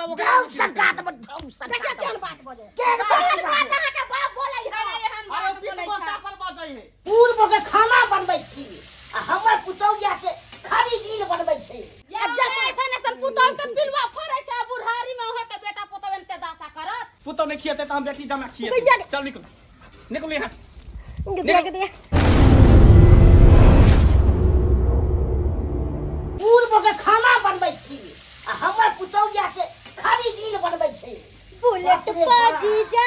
तब ओकरा ढौक सरकार तऽ ढौक सरकार देखियौ केहन बात बजै केहन बात केहन बात अहाँके बाप बोलै है केना एहन अरे बात पीठ बोलै बस्ता छै पर बजै है पूर्व के खाना बनबै छी आ हमर पुतौहिया से खाली रील बनबै छै या जब ऐसन ऐसन पुतोह के पिलुआ फरै छै आ बुढ़ारी में अहाँ के बेटा पुतोह एनते दासा करत पुतौ नहीं खियेतै तऽ हम बेटी जमा खियेतै गैया के- चल निकल निकल यहाँ से। गदिया गदिया पूर्व के खाना बनबै छी आ हमर पुतौहिया से खाली रील बनबै छै बुलेट बाप रे पा बाप। जीजा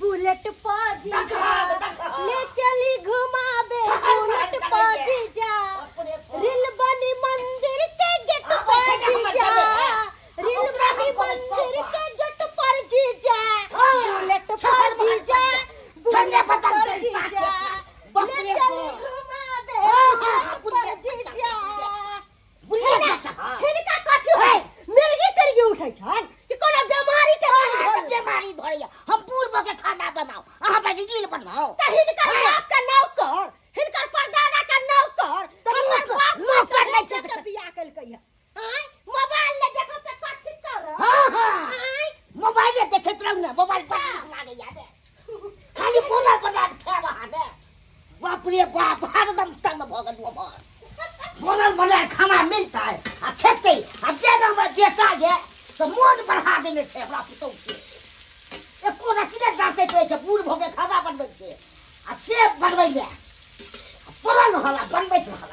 बुलेट पा जीजा देखा, देखा। ले चली घुमाबे शहर बुलेट बाहर पा करैये। जीजा बाप रे बाप। रिल बनी मंदिर के गेट आबै पर छै ने हमर जीजा जमे। रिल ओकरा बनी हम कहबै सब मंदिर बात। के गेट पर जीजा हाँ, बुलेट पा शहर बाहर जीजा करैये। झंडे बुलेट बदल पर देल जीजा बाप ले रे चली बाप। घुमाबे हाँ, हाँ, बुलेट पर बुलेट बच्चा, जीजा बुलेट बच्चा, हाँ। हिनका कथी होइ मिर्गी तिर्गी उठै छन कि कोनो बेमारी के अहाँके बेमारी धरैया हम पूर्व के खाना बनाओ अहाँ बड़ी रील बनाओ त हिनकर हैं? बाप के नौकर हिनकर परदादा के नौकर तऽ हमर नौकर- बाप नौकर नहि छै के बियाह केलकै है आँय मोबाइल ने देखब त कथी करब हाँ हाँ आँय मोबाइले देखैत रहू ने मोबाइल बड़ नीक लागैया ने खाली बोला बना के खायब अहाँ ने बाप रे बाप हरदम तंग भऽ गेलहुँ हमर बनल बनायल खाना मिलतै आ खेतै आ जे ने हमरा बेटा ये से मोन बढ़ा देने छै हमरा पुतहु के एको रत्ती नहि डाँटैत रहै छै बूढ़ भऽ के खाना बनबै छै आ से बनबै लए पड़ल रहल आ बनबैत रहल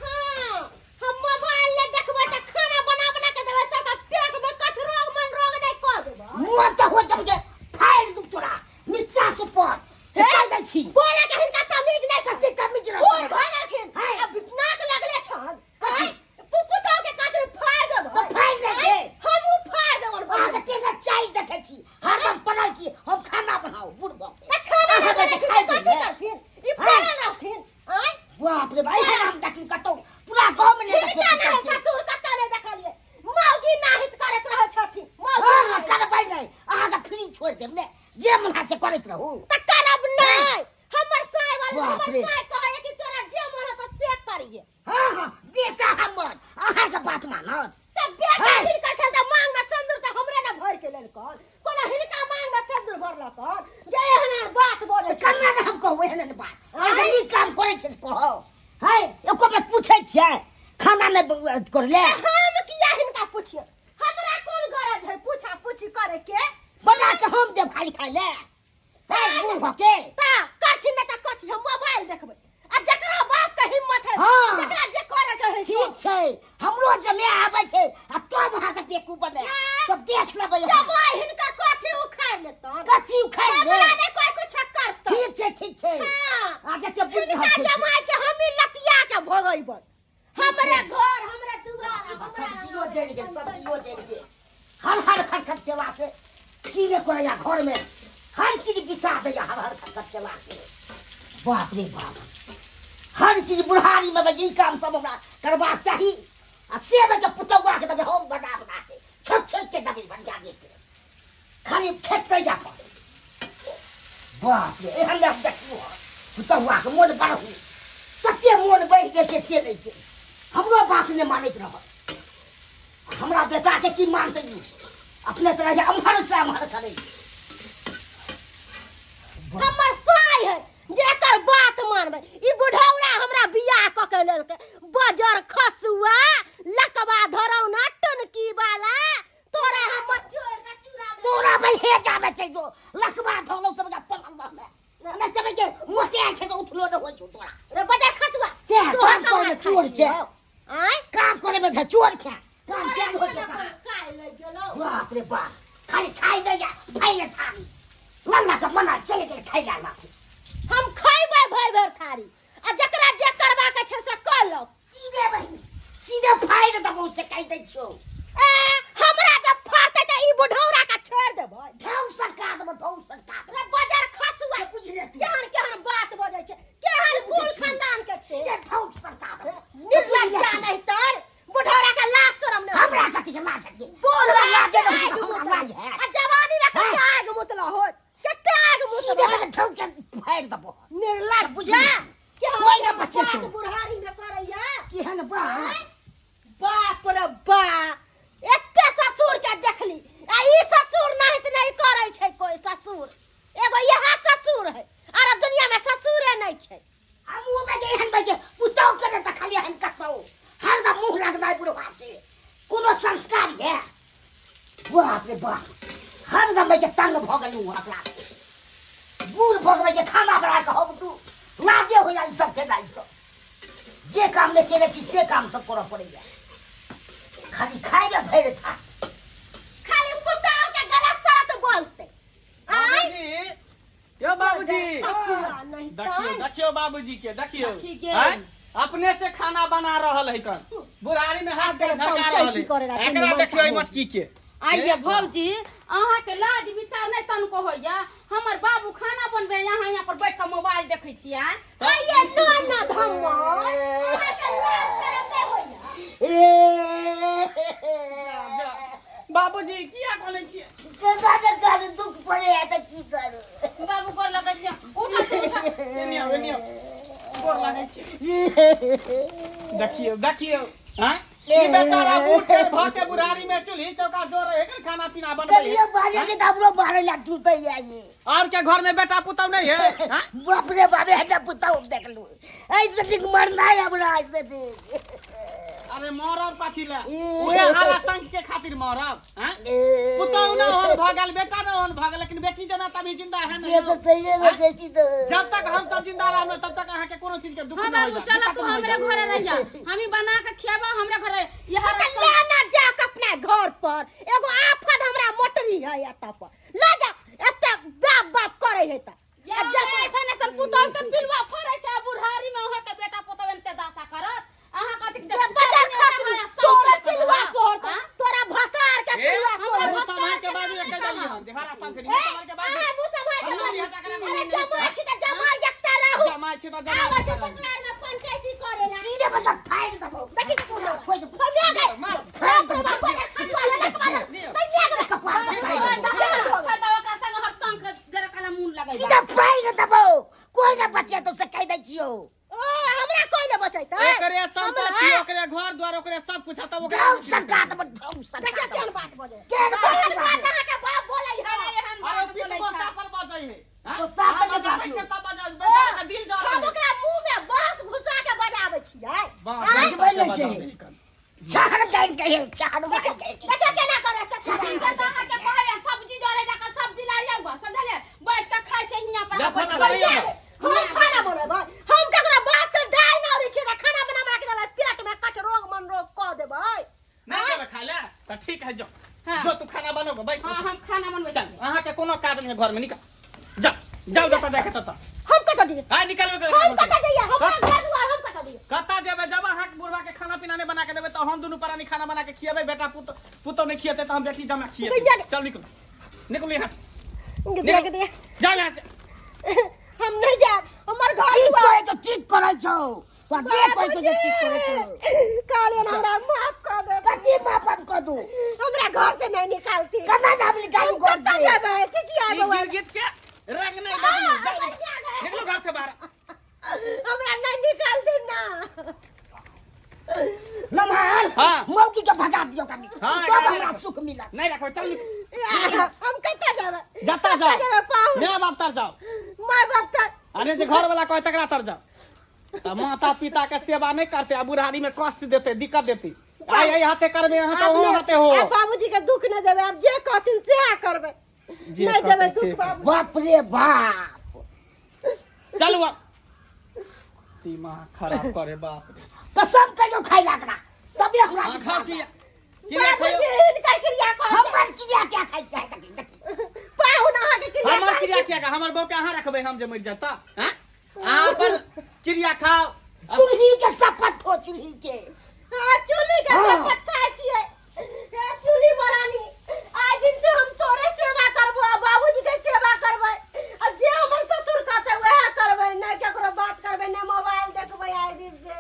हाँ हम मोबाइल ने देखबै त खाना बना बना के देबै सबके पेट में कछ रोग मन रोग नहीं कऽ देबै मोन तऽ हो जब जे फाड़ि दू तोरा नीचा से ऊपर से कहि दै छी बोले के हिनका तमीज नहीं छन कते तमीज रहत बूढ़ भऽ गेलखिन हैं? अब नाक लगले छन कथी? पुतहु के कथी फाड़ देबै तऽ फाड़ि दे दे। हमहूँ फाड़ देबै अहाँके तेना चाय देखै छी हरदम पड़ल छी हम खाना बनाउ बूढ़ भऽ के तऽ खाना नहि अहाँके बनेथिन देखाइ तऽ कथी दैये। करथिन ई हैं? पड़ल रहथिन आँय बाप रे भाई एहन हम देखलहुँ कतौ पूरा गाँव में नहि हिनका देखलहुँ नहि ससुर कतऽ नहि देखलियै मौगी नाहित करैत रहै छथिन मौगी हँ हँ नाहित। करबै नहि अहाँके फ्री छोड़ि देब ने जे मन हैत से करैत रहू तऽ करब नहि हमर साय वाली बाप हमर रे। साय कहैए कि तोरा जे मन हेतौ से करिहे हँ हँ बेटा हमर अहाँके बात मानत तऽ बेटा हे। हिनकर छल तऽ मांग में सिंदूर तऽ हमरे ने भरि के लेलकन कोना हिनका मांग में सिंदूर भरलकन जे एहन एहन बात बोलै छै केना ने हम कहू एहन एहन बात अहाँके नीक काम करै छै से कहू है एको बेर पूछै छियै खाना नहि करले हम किया हिनका पुछिए हमरा कोन गरज है पूछा पूछी करे के बना के हम देब खाली खाइ ले है बूढ़ भऽ के ता करथिन ने त कथी हम मोबाइल देखबै आ जकरा बाप के हिम्मत है हाँ। जकरा जे करे के है ठीक छै हमरो जमे आबै छै आ तब अहाँके बेकू बने तब देख लेबै अहाँ। जमाई हिनकर कथी उखाड़ लेतन कथी उखाड़ि ले हमरा नहि कोई कुछ करत ठीक छै ठीक छै हाँ। आ जते बुझि रहल हिनका छै जमाई के हम ही लतिया के भगैबन हमरे घर हमरे दुआर हमरा सब्जियो जरि गेल सब्जियो जरि गेल हर हर खटखट केला से की नहि करैया घरमे हर चीज बिसा दैया हर हर खटखट केला से बाप रे बाप हर चीज बुढ़ारीमे बे ई काम सब हमरा करबाक चाही आ से बे के पुतौआ के देबै हम बना बना के छोट छोट के देबै भंजा दे के खाली खेतै जा पर बाप रे एहन नहि हम देखलहुँ हँ पुतहुआके मोन बढ़ू तते मोन बढ़ि गेल छै से नहि छै हमरो बात नहि मानैत रहल हमरा बेटाके की मानतै ई अपने तरह जे अम्हर से अम्हर करै हमर साय है जेकर बात मानबै ई बुढ़ौरा हमरा बियाह कऽ के लेलकै बजर खसुआ लकवा धरौना टनकी वाला तोरा हम चोर के चूड़ा में तोरा भाई हे जामे छै जो लखवा धोलो सब जा पलंग में नहि तबे के मोटे छै तो उठलो न होइ छौ तोरा रे बजर खसुआ ते तोहर काम करे में कमाई चोर खाइ छै छियौ। आँय काम करे में चोर छै काम केल होइ छौ कहाँ? काय लग गेलौ बाप रे बाप खाली खाइ नहि या भाई थारी लल्ला के मना चलि गेल खाइ ला लाठी हम खैबै भरि भरि थारी आ जकरा जे करबाक छै से कऽ लो सीधे बहिन सीधे फाड़ि देबौ से कहि दै छियौ ए हमरा जब फाड़तै तऽ ई बुढ़ौरा के छोड़ि देबै धौ सरकार देबौ धौ सरकार रे बजर खसुआ से बुझले तू। केहन केहन बात बजै छै केहन कुल खानदान के छै सीधे धौ सरकार देबौ निर्लज्जा नहीं तर बुढ़ौरा के लाज शरम नहीं हमरा कथी के लाज है बोल हमरा लाज है आगि हमरा मुतल लाज है आ जवानी में कते आगि मुतल होत कते आगि सीधे मुतल बगे धौ के फाड़ि देबौ निर्लज्जा बुझली। केहन कोइ ने केहन बचेतौ। बात बुढ़ारी में करैया केहन बात बाप रे बा एते ससुर के देखली बाप रे बाप, हरदम के तंग भऽ गेलहुँ अपना। बूढ़ भऽ गेलै के खाना बना कऽ हम तू लाजे होइया ई सब केनाइ। सब जे काम नहि केने छी से काम सब करऽ पड़ैया। खाली खाइ लए भरि था। खाली पुतहु के गला सड़त बोलते। आय बाबूजी, यो बाबूजी, हसुआ नहीं देखियो तो देखियो बाबूजी के देखियो। देखी गे। आँय? अपने से खाना बना रहल है कन बुढ़ारी में हाथ आब झटका रहल पंचायती है। करे राखी एकरा मन देखियो ई खाओ। मटकी के। आइए भौजी, अहाँ के लाज विचार नहीं तनको होइया? हमर बाबू खाना बनबे, यहाँ यहाँ पर बैठ के मोबाइल देखै छियै। आइए ना ना धम्मा, अहाँ के लाज शरम नहीं होइया? ए जा, बाबूजी किया बोलै छियै? केना ने करू, दुख पड़ैया तऽ की करू? बाबू गोर लगै छै, उठा उठा। एने आउ, एने आउ, गोर लागै छियै। देखियो देखियो, आँय? ई बेचारा बूढ़ के भऽ के बुढ़ारी में चूल्ही चौका जोड़े है, खाना पीना बनबै है। करियो बाजे के दाबरो बारे ला टूटे जाइए। और के घर में बेटा पुतौ नहीं है? हाँ? बाप रे बाप, हटा पुतौ देख लू। ऐसे निक मरना है हमरा, ऐसे निक। अरे मरब कथी ले, उहे हाला संग के खातिर मरब? हाँ? पुतौ न होन भऽ गेल, बेटा न होन भऽ गेल, लेकिन बेटी जमा तभी जिंदा है से न। तो सही है बेटी तो। जब तक हम सब जिंदा रहब तब तक अहाँ के कोनो चीज के दुख हाँ नहीं बाबू, होगा। चल तू हमरे घरे रहिया, हम ही बना के खियाबा, हमरे घरे यहाँ तऽ ले ना जा के अपना घर पर, एगो आफत हमरा मोटरी है एतऽ पर, ले जा एते बाप बाप करे है तऽ। या ऐसन ऐसन पुतहु के पिलुआ फड़ै छै आ बुढ़ारी में अहाँ के बेटा पुतहु एनते दशा करत। अहाँ कथी के बाजार खसरी तोरा पिलुआ सोहर, हाँ? तोरा भतार के ए, पिलुआ हमरा सोहर। मुँह सम्हार के बाजू, एक जाइए हम जे हरा संग के ए, मुँह सम्हार के बाजू। अहाँ मुँह सम्हार के हम बाजू। नहीं हटा के अरे जमाइ छी तऽ जमाइ एकटा रहू। जमाइ छी तऽ जमाइ आबै छै एकटा रहू। ससुराल में पंचायती करेला। सीधे मतलब फाड़ दबो। देखी पूरा फोड़ दबो। कहिया गए? मार। फाड़ दबो। बाप रे बाप, खसुआ ललक बाजल। कहिया गए? कपार ठीक फाड़ है। दबो। ओकरा संग हर संग के जरा काला मुंह लगै। सीधा फाड़ दबो, कोई ना बचे तो से कह दै छियो। ओ हमरा कोई ने बचैतै। एकरे संपत्ति, ओकरे घर द्वार, ओकरे सब कुछ हतब ओकरे। ढौं सरकार दबो, ढौं सरकार देखियौ दबो। केहन बात बजै। केहन बात केहन बात बाजै? अहाँके बाप बोलै है। एहन अरे बात पीठ बोलै गोस्सा छै। पर बजै है। हाँ? गोस्सा पर अहाँ बजै बजाबै छै। छै तब बजाबै, बेचारा के दिल जरै हम है। ओकरा मुंह में बांस घुसा के बजाबै छियै। बाह, आँय? बजबै नहि छै। बजाबै कन। छाड़ गाइन के है, छाड़ गाइन के है। देखियौ केना करै ससुराल। ठीक है, तऽ अहाँके कहैया सब्जी जरै जा कऽ सब्जी ला आउ, समझलियै? बैठ कऽ खाइ छै हियाँ पर। जा बैठ खाना कऽ। बनैयौ। हम खाना बनेबै? हम ककरो बाप के दाय न रहै छियै तऽ खाना बना बना के देबै, पेट में कच रोग मन रोग कऽ देबै। नहीं देबै खाय ले तऽ ठीक है, जो। हाँ। जो तू खाना बनोगे बैस। हाँ, हम खाना बनबै चल छी। अहाँ के कोनो काज नहीं है घर में, निकल जाओ जाओ, जतऽ जाके ततऽ। हम कतऽ जइयै? आय निकल। हम कतऽ जइयै? हमरा घर दुआर, हम कतऽ जइयै? कतऽ जेबै? जब अहाँके बुढ़वा के खाना पीना नहीं बना के देबै तऽ हम दुनू प्राणी खाना बना के खिएबै। बेटा पुत पुतौ नहीं खिएतै तऽ हम बेटी जमा खिएतै। चल निकलू निकलू यहाँ से। गदिया गदिया। जाओ यहाँ से। हम नहीं जायब, हमर घर ठीक दुआर। करै छौ, ठीक करै छौ तो, जे कहै छौ जे ठीक करै छौ। कहलियनि हमरा माफ कऽ दे। कथी माफ हम कऽ दू? हमरा घर से नहीं निकालती। केना जाब निकालू हम घर कतऽ से? जेबै? चिचिया ई बौआ। गिरगिट के रंग नहीं बदलू। जाओ निकलू, निकलू घर से बाहर। हमरा नहीं निकालती ना। नमहर हाँ। मौकी के भगा दियो कनी। हाँ, तब एकरा हमरा सुख मिलत। नहीं रखबै, चल निकल। हम कतऽ जेबै? जतऽ कतऽ जाओ। जेबै पाहुन? मेरा बाप तर जाओ। माय बाप तर। अरे जे घर वाला कहे तकरा तर जाओ। तऽ माता पिता के सेवा नहीं करते आ बुढ़ारी में कष्ट देते, दिक्कत देते। आइ आई हाथे करबे अहाँ तऽ आब ओहो नहि- हाथे हो। आब बाबूजी के दुख नहि देबै, आब जे कहथिन सएह करबै। जे नहि देबै कहतै से दुख बाबू। बाप रे बाप। चलू आब, दिमाग खराब करे बाप रे। कसम कहियो खाइ लागरा तबे हमरा हाँ, विश्वास खाओ है। किया किया बाबूजी खाइयो? हिनकर क्रिया कहै छै। हमर क्रिया क्या खाइ छै? देखी देखी। पाहुन अहाँके क्रिया हमर कहै क्रिया छै। किया? हमर बहू के अहाँ रखबै, हम जे मरि जाता? हाँ? अहाँ अपन क्रिया खाओ। चूल्ही के शपथ हो, चूल्ही के। हाँ, चूल्ही के हाँ। शपथ खाइ छियै। हे चूल्ही महारानी, आइ दिन से हम तोरे सेवा करबो आ बाबूजी के सेवा करबै आ जे हमर ससुर कहतै वएह करबै, नहि केकरो बात करबै, नहि मोबाइल देखबै आइ दिन से।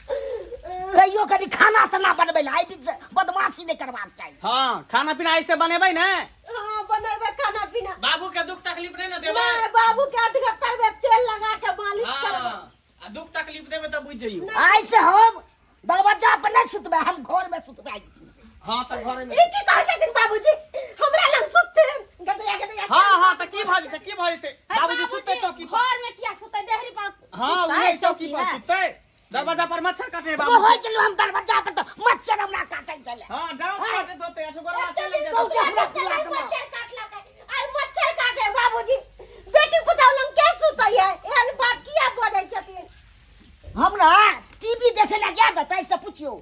कहियो कनी खाना ताना बनबै लए आइ दिन से बदमाशी नहि करबाक चाही। हाँ, खाना पीना ऐसे बनेबै ने? हाँ, बनेबै खाना पीना। बाबू के दुख तकलीफ नहीं ने देबै? नहि, बाबू के 78 बेर तेल लगा के मालिश करबै। हाँ, आ दुख तकलीफ देबै तऽ बुझि जइयौ। आइ से हम दरवाजा पर नहि सुतबै, हम घर में सुतबै आइ दिन से। हाँ तऽ घरे में। ई की कहै छथिन बाबूजी? हमरा लग सुतथिन? गदैया गदैया। हाँ हाँ, तऽ की भऽ जेतै, की भऽ जेतै? बाबूजी सुतै चौकी पर। घर में किया सुतै? देहरी पर हाँ, सुतै, उहे चौकी पर है। सुतै। दरवाजा पर मच्छर काटे है बाबू। रहै छलहुँ हम दरवाजा पर तऽ मच्छर हमरा काटै छलै। हां, डाउन आय। काटैत होतै, अठगोरवा से एते लागि दिन जाइत। सौंसे हमरा एते पिला दिन देलक। मच्छर काटलकै, आइ मच्छर काटे बाबूजी। बेटी पुतहु लग के सुतै है? एहन बात किया बजै छथिन? हमरा टीवी देखे ला जा देतै से पुछियो।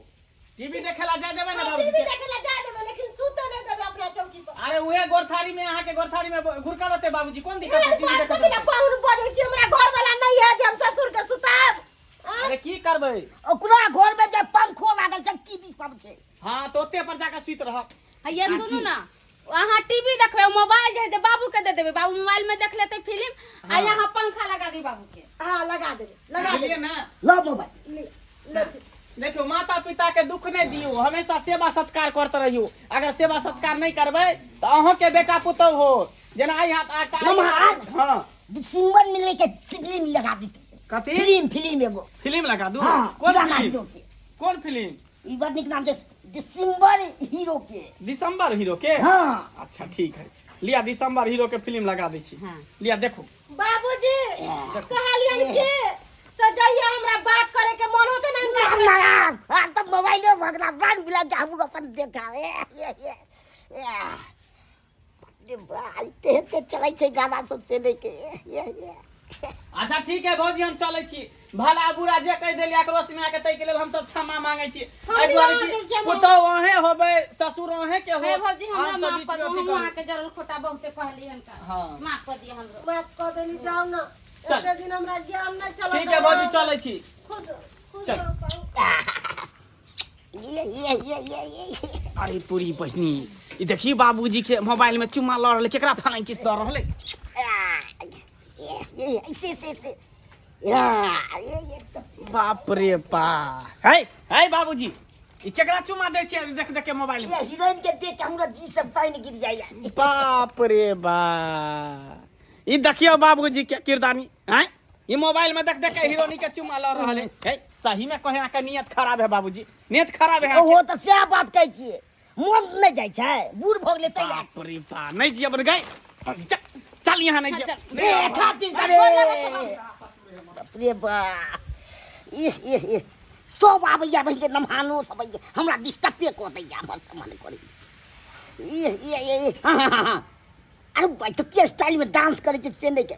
टीवी देखे ला जाय देबै ने हम बाबूजी? टीवी देखे ला जा देबै, लेकिन सुते नहि देबै अपना चौकी पर। अरे, उहे गोरथारी में, अहाँ के गोरथारी में घुरका रहते बाबूजी, कोन दिक्कत है? एहन टीवी बात देखत कथी ला रहतै। पाहुन बजै छी? हमरा घर वाला नहि है जे हम ससुर के सुताब? आँय? अरे, की करबै? ओकरा घर में जे पंखो लागल छै, टीवी सब छै। हाँ, तो ओते पर जाके सुति रहब। ये सुनू ना, अहाँ टीवी देखबै, मोबाइल जे है जे बाबू के दे देबै, बाबू मोबाइल में देख लेतै फिल्म, आ यहाँ पंखा लगा दी बाबू के। हाँ, लगा देबै, लगा बुझलियै देबै। ना? लो मोबाइल। ले, ले। देखियौ, माता पिता के दुख नहि दियौ, हमेशा सेवा सत्कार करते रहियौ। अगर सेवा सत्कार नहि करबै तऽ अहूँ के बेटा पुतहु हो जेना आइ हाथ आ काल्हि। नमहर। हाँ। सिमरन मिलवे के फिल्म लगा दी। कथी? फिल्म, फिल्म एगो। फिल्म लगा दू? हाँ। कोन पुराना फिल्म? हीरो के। कोन फिल्म? ई बड़ नीक नाम छै, दिसंबर हीरो के। दिसंबर हीरो के? हाँ। अच्छा, ठीक है, लिया, दिसंबर हीरो के फिल्म लगा दै छी। हाँ। लिया, देखू। बाबूजी, कहलियन कि से जहिया हमरा बात करे के मन होते ना। ना ना, आब तऽ मोबाइले भऽ गेल, रंग बिरंग के हमहूँ अपन देखा। तेहन तेहन चलै छै गाना सब से नहि के। अच्छा, ठीक है भौजी, हम चलै छी। भला बुरा जे कहि देलियै अकरो सिमा के, ताहि के लेल हम सब क्षमा मांगै छी। हम एहि दुआरे भी कि अहाँके क्षमा- पुतहु अहें होबै, ससुर अहें के हो। हे भौजी, हमरा हम सब माफ बीच कर में दू। अथी हम करू। अहाँके जरल खोटा बहुते कहली हनका। हाँ। माफ कर दिअ हमरो। माफ कऽ देली, जाउ ना। चल। एते दिन हमरा ज्ञान नहि चलत। ठीक है भौजी, चलै छी। खुद खुद चल। रहू, कहू। ये ये ये ये ये। अरे तोरी बहिनी, ई देखी बाबूजी के मोबाइल में चुम्मा लऽ रहलै, केकरा फलाइ किस दऽ रहलै? ये ये ऐसे ऐसे ऐसे या ये ये। बाप रे बा, है है बाबूजी, ई केकरा चुम्मा दै छियै देख देख के मोबाइल में? ये हीरोइन के देख के हमरा जी से पानि गिर जाइए। बाप रे बा, ई देखियौ बाबूजी के किरदानी। हैं, ई मोबाइल में देख देख के हीरोनी के चुम्मा लऽ रहल है। है, सही में कहे अहाँके नियत खराब है बाबूजी, नियत खराब है। ओहो तऽ सएह बात कहै छियै, मोन नहि जाइ छै, बूढ़ भऽ गेलै तै। बाप रे बा, नहि जियब रे गई, चल चल, यहाँ नहीं जियब। ए खा पी करे, बाप रे बाप, इह इह इह, सब आबैया बहिके नमहानो सब आबैया, हमरा डिस्टर्बे कऽ दैया, बस मन करै। इह इह इह, हाँ हाँ हाँ, अरे भाई, कते स्टाइल में डांस करै छै से नहि के।